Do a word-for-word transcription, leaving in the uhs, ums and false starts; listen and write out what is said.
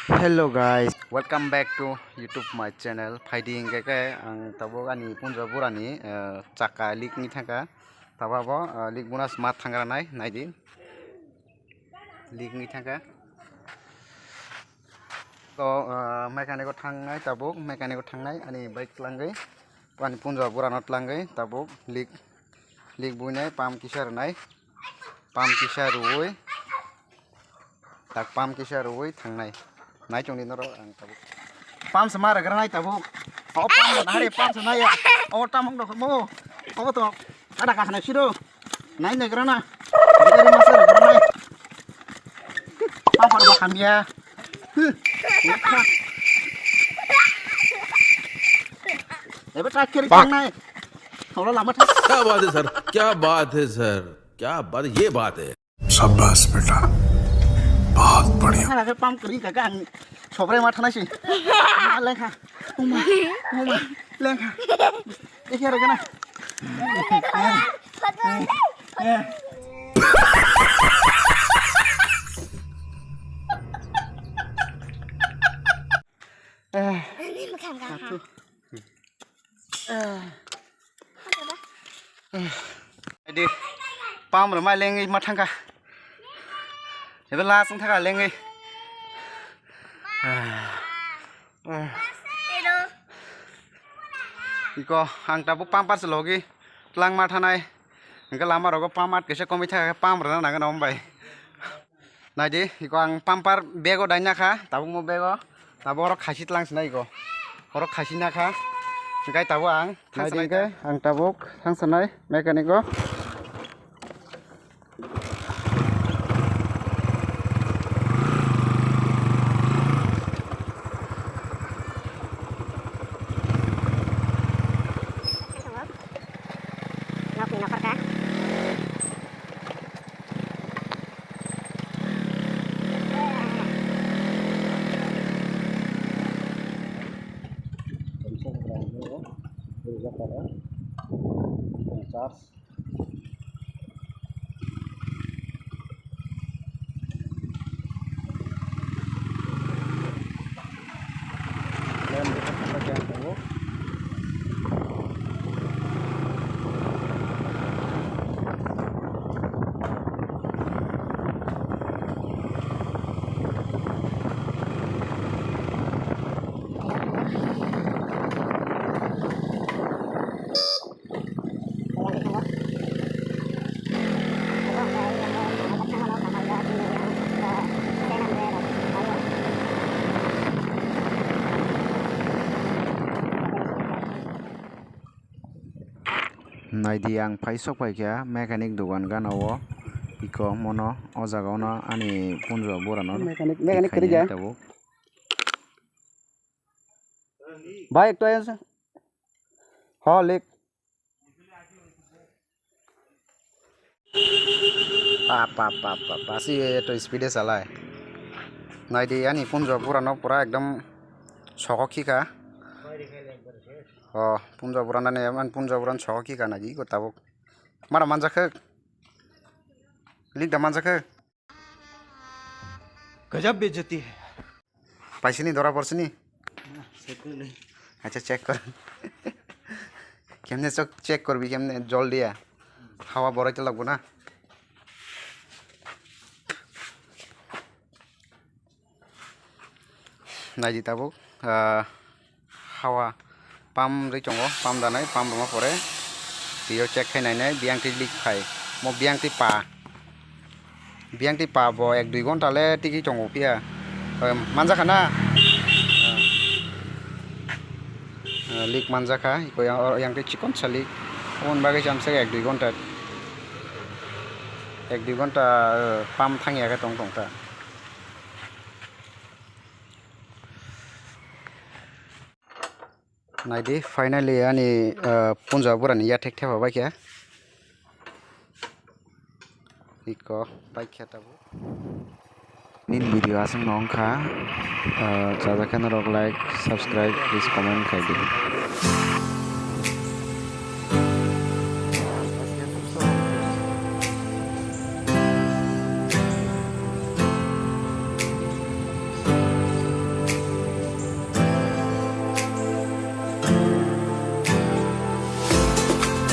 Hello guys, welcome back to YouTube my channel. Phaidi hingke ke ang tabuk ani punjo burani, eh, chakka leak ni thangka. Tabuk abo, eh, leak buna sma thangra nai, naidi. Leak ni thangka. To, eh, mechanic o thangnai tabuk, mechanic o thangnai ani bike langwi. Ani punjo burano tlangwi tabuk leak, leak buinai pump kisa rwnai. Pump kisa rwui, tak pump kisa rwui thangnai. Nai chongdi norok ang tabuk. Pump se ma rwgranai tabuk. O pump rwna hari pump se nai ya. O tam hong dok mo. O to ada ka hanai siro. Nai nai grana. Gari masa rwgranai. Pump rwba hamya. Ebe tak kiri thangnai. Tholo lama thang. क्या बात है सर, क्या बात है सर, क्या बात, ये बात है। शाबाश बेटा, बहुत बढ़िया। Thang ke pump kiri ka ang sobrai ma thanai si. Lengkha. Uma, uma, lengkha. Ikhe rwgana. Adi, pump rwma lengwi ma thangkha. Ebe last wng thangkha lengwi. Iko, ang tabuk pumper se logi tlang ma thanai. Hingke lama rogo pump at kaisa komoi thangkha, pump rwna nangani omo bai. Naidi, iko ang pumper bego daina kha, tabuk mo bego, tabuk oro khaisi tlang sinai iko. Oro khaisi na kha, hingke tabuk ang thang naidi sanai hingke ta. Ang tabuk thang sanai mechanic o. Nokni nokhorka. Charge. Naidi, ang paisok paikha mechanic dogan gana o, iko mono o jaga ono ani punjo burano mechanic, mechanic khainai kwrwi ja. Tabuk. Bhai, ekta ayang se. Ho, lik. Pa, pa, pa, pa, pa, si eto speed e salai. Naidi ani punjo burano pura ekdom soko khika. O, punjo burano ani, ani punjo burano soko khika naidi ko tabuk. Mara manjakhe. Lik da manjakhe. गजब बेइज्जती है। Paisini dora porsini? Acha, check kor. Kemne chok check korbi, kemne jol dia. Hawa borai to lagbo na. Naidi tabuk, ah, hawa pump rwi tongo, pump danai, pump rwma pore twiyo check khai nainai, biyang twi leak khai, mo biyang twi pa, biyang twi pa bo ek dui ghonta le tiki tongo phiya, em, manjakha na? Ah, leak manjakha, iko yang, yang twi chikon sa leak, aboni bagwi se amsai ek dui ghonta, ek dui ghonta, eh, pump thangya khe tong tong ta. Naidi, finally ani, ah, punja burani yathek thepa baikha. Iko baikha tabuk. Nini video aswk no wngkha, ah, chajakhe norok like, subscribe, please comment khaidi.